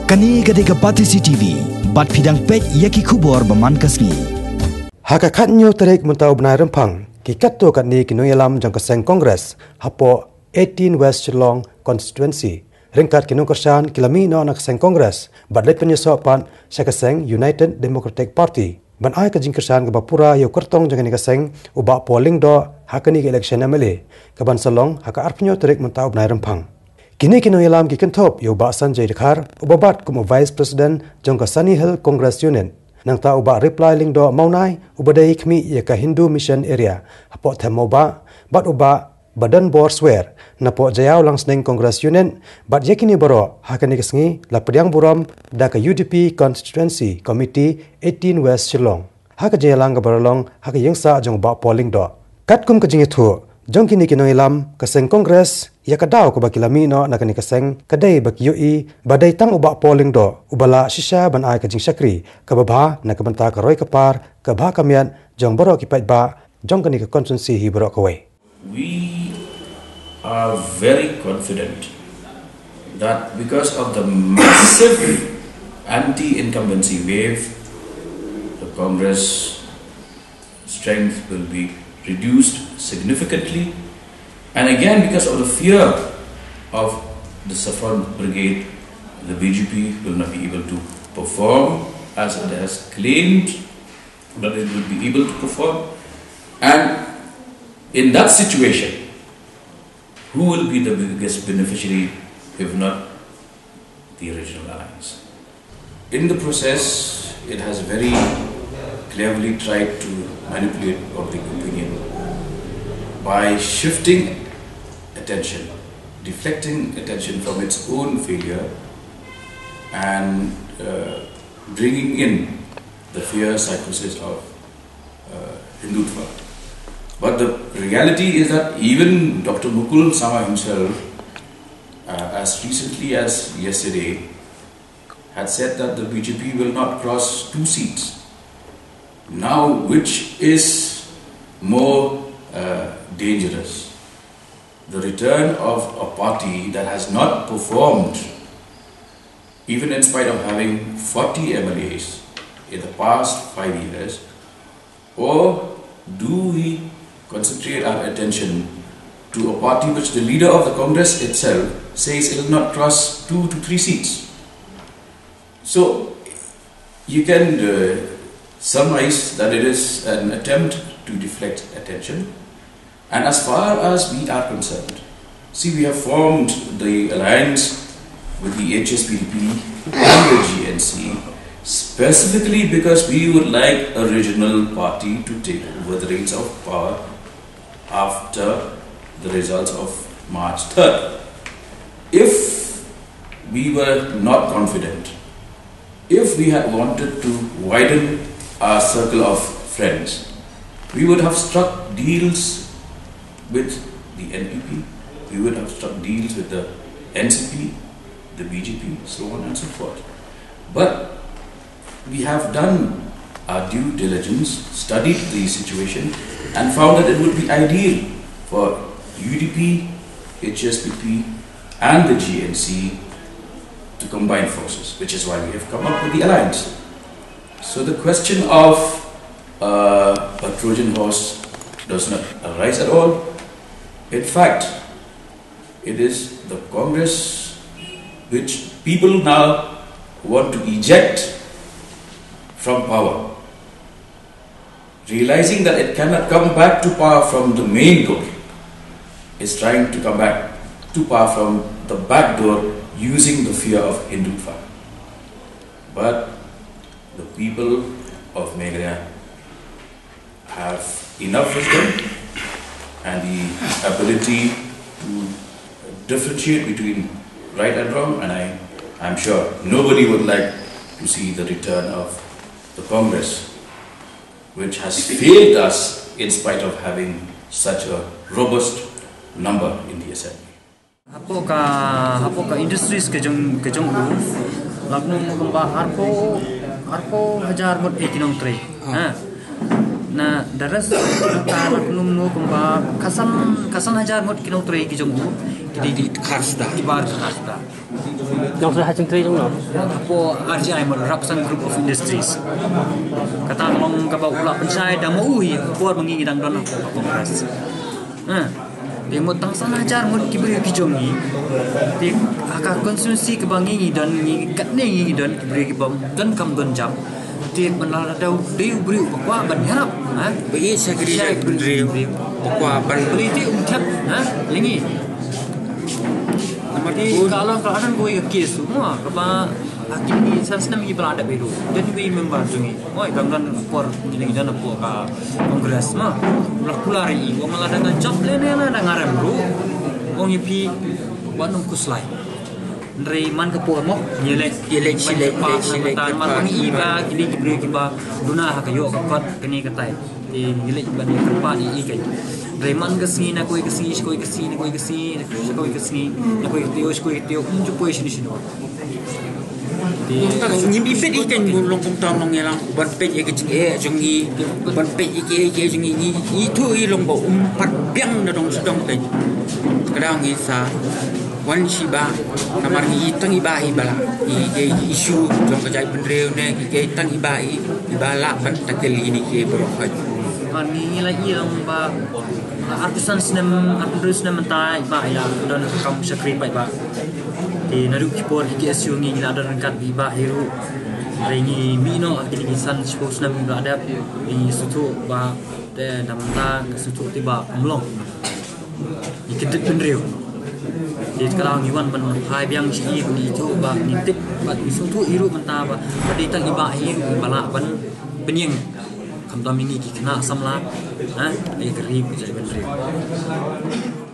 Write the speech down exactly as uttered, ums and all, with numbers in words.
Kane ka dei ka Batesi T V, bad phi dang peit ïa ki khubor ba man ka sngi. Ha ka khatñiew tarik mynta u bnai Rymphang, ki katto katne ki nongïalam jong ka seng Congress hapoh eighteen West Shillong Constituency, ryngkat ki nongkyrshan ki la mih noh na ka seng Congress bad leit pynïasoh pat sha ka seng United Democratic Party ban ai ka jingkyrshan kaba pura ïa u kyrtong jong kane ka seng, u Bah Paul Lyngdoh, ha kane ka election M L A kaban sa long ha ka arphew tarik mynta u bnai Rymphang. Kine ki nongïalam ki kynthup ïa u Bah Sanjay Dkhar, uba bat kum u Vice President jong ka Sunny Hill Congress Unit, nangta u Bah Reply Lyngdoh Mawnai, uba dei khmih ïa ka Hindu Mission Area hapoh Them Mawbah, bad u Bah Badonbor Swer napoh Jaïaw Langsning Congress Unit. Bad ïa kine baroh ha kane ka sngi la pdiang burom da ka U D P Constituency Committee eighteen West Shillong ha ka jingïalang kaba la long ha ka ïingsah jong u Bah Paul Lyngdoh. Katkum ka jingïathuh jong kine ki nongïalam, ka seng Congress, ïa ka daw kaba ki la mih noh na kane ka seng ka dei ba ki ïohi ba dei tang u Bah Paul Lyngdoh uba lah shisha ban ai ka jingshakri kaba bha na ka bynta ka roi ka par, ka bha ka miat jong baroh ki paidbah jong kane ka constituency hi baroh kawei. We are very confident that because of the massive anti-incumbency wave, the Congress strength will be reduced significantly. And again, because of the fear of the Saffron Brigade, the B J P will not be able to perform as it has claimed that it would be able to perform. And in that situation, who will be the biggest beneficiary if not the Regional Alliance? In the process, it has very cleverly tried to manipulate public opinion by shifting attention, deflecting attention from its own failure, and uh, bringing in the fear psychosis of uh, Hindutva. But the reality is that even Doctor Mukul Sangma himself, uh, as recently as yesterday, had said that the B J P will not cross two seats. Now, which is more uh, dangerous? The return of a party that has not performed, even in spite of having forty M L As in the past five years, or do we concentrate our attention to a party which the leader of the Congress itself says it will not cross two to three seats? So you can uh, surmise that it is an attempt to deflect attention. And as far as we are concerned, see, we have formed the alliance with the H S P D P and the G N C specifically because we would like a regional party to take over the reins of power after the results of March third. If we were not confident, if we had wanted to widen our circle of friends, we would have struck deals with the N P P, we would have struck deals with the N C P, the B J P, so on and so forth. But we have done our due diligence, studied the situation, and found that it would be ideal for U D P, H S P P, and the G N C to combine forces, which is why we have come up with the alliance. So the question of uh, a Trojan horse does not arise at all. In fact, it is the Congress which people now want to eject from power, realizing that it cannot come back to power from the main door, is trying to come back to power from the back door using the fear of Hindutva. But the people of Meghalaya have enough wisdom and the ability to differentiate between right and wrong, and I, I'm sure nobody would like to see the return of the Congress, which has failed us in spite of having such a robust number in the assembly. Hapoh ka, hapoh ka industries ka jong, ka jong u, la kynnoh kumba arphew, arphew hajar ngut ki nongtrei. Ha. Na the rest, na ka la kynnoh kumba khatsan, khatsan hajar ngut ki nongtrei ki jong u, ki dei ki khar suda, ki bar khar suda. Jong sha ha chingtri jong no. Hapoh R G I mo, Rabsan Group of Industries. Kata ka long kaba u la pynshai da mo u hi por ma ngi ngi dang don hapoh Congress. Ha. Te mo tang san hajar mo ki briew ki jong ngi. Te ha ka constituency kaba ngi ngi don ngi katne ngi ngi don ki briew ki bym don kam don jam. Te ban la da dei u briew ba kwah ban ïarap, ha? Ba ïeit sha ki ri sha ki briew. Ba kwah ban. Briew te um thep, ha? Lyngi. Namar te ka long ka long kawei ka case mo kaba ha kine san snem ngi ba la dep ïa u. Don kawei member jong ngi. Oi, dang don por ngi dang don hapoh ka Congress mo. La kular ïa u, ong lada nga jop lane lada nga rem ruh. Ong ïa phi wat nym khuslai. Hynrei man ka por mo, ïaleh, ïaleh shileh, ïaleh shileh, namar ngi i ba kine ki briew kiba duna ha ka ïoh ka kot kane ka tai. Te ïaleh ban ïa kyrpad ïa i kein. Hynrei man ka sngi na kawei ka sngi, sha kawei ka sngi, na kawei ka sngi, sha kawei ka sngi, na kawei ka taïew, sha kawei ka taïew, um ju poi shane shane. Te ngim i peit i kein, bun long kumta long ïalang ban peit ïa ka jingeh jong ngi, ban peit ïa ka jingeh jong ngi, ngi ithuh i long ba um pat biang na dong sdang kein. Ka dang ngi sa wan shi ba, namar ngi i tang i ba i ba la i, i, i issue jong ka jaitbynriew ne i, i tang i ba i, i ba la ban tackle ïa kine ki baroh. Namar ngi, ngi la i long ba arphew san snem, arphew hynriew snem mynta i ba i la don kam shakri ba i ba. Te naduh ki por ki K S U ngi, ngi la don ryngkat i ba hi ruh. Hynrei ngi mih noh ha kine ki san shiphew snem ngi ba dep, ngi sngewthuh ba te da mynta ka sngewthuh te ba ym long. Ngi kyndit bynriew. Te ka daw ngi wan ban phai biang sha i, ngi ithuh ba ngi tip bad ngi sngewthuh i ruh mynta ba, ba dei tang i ba hi ruh i ba lah ban pynïeng. Khamtam ïa ngi ki khynnah samla, ha, ïa ka ri ka jaitbynriew.